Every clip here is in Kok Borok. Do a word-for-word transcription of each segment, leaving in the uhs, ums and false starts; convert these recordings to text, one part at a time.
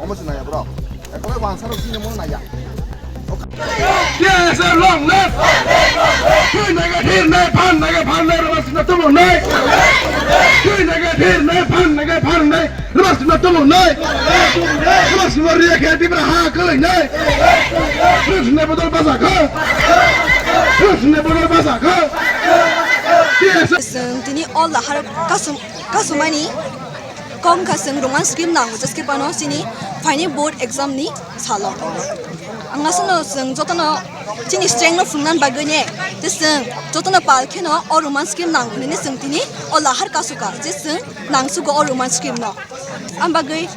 Mo sinaya bro. Ekore wansaro sini mo naya. Yes, sir, long live! Thirnai khe thirnai, phannai khe phannai, rwma sina tumuknai. Thirnai khe thirnai, phannai khe phannai, rwma sina tumuknai. Rwma sima riya khe Tipra ha kwlwinai. Rwma sina bodol basa kha. Rwma sina bodol basa kha. Yes, sir. Chwng tini o lahar kasum-, kasumani kok wngkha chwng Roman script nango, jeske phano chini final board exam ni salo. Ang aswkno chwng jotono chini strength no phunuknani bagwi ne, tei chwng jotono pal kheno o Roman script nango hinwi chwng tini o lahar kasu kha, je chwng nangsugo o Roman script no. Ang bagwi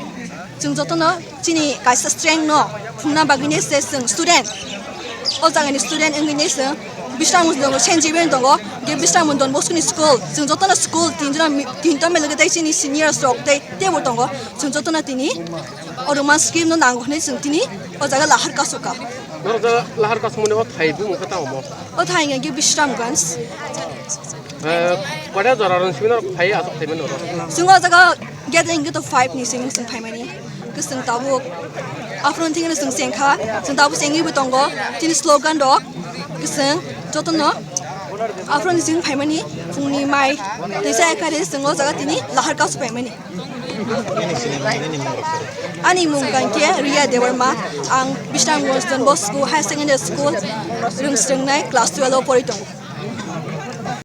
chwng jotono chini kaisa strength no phunukna bagwi ne se chwng student. O jagani student wngwi ne chwng Bisramganj tongo, Saint Xavier tongo, ge Bisramganj Don Bosco ni school. Chwng jotono school tin jora mi-, tinta mele tei chini seniors rok tei tebo tongo. Chwng jotono tini o Roman script no nango hinwi chwng tini o jaga lahar kasu kha. Norok jaga lahar kasumani o thai bumung khe tamo mo? O thai hwnkhe Bisramganj. Eh, koita jora rwng simi norok phai aswk phaimani norok? Chwng o jaga gathering khe to five ni simi chwng phaimani. Khe chwng tabuk aphuru thwngwi chwng chengkha, chwng tabuk chengwi bo tongo. Chini slogan rok khe chwng jotono aphuru chwng phaimani phungni mai teisa ekha re chwng o jaga tini lahar kasu phaimani. Ani mung kangkhe Riya Debbarma, ang Bisramganj Don Bosco Higher Secondary School rwng srwngnai class twelve o pori tongo.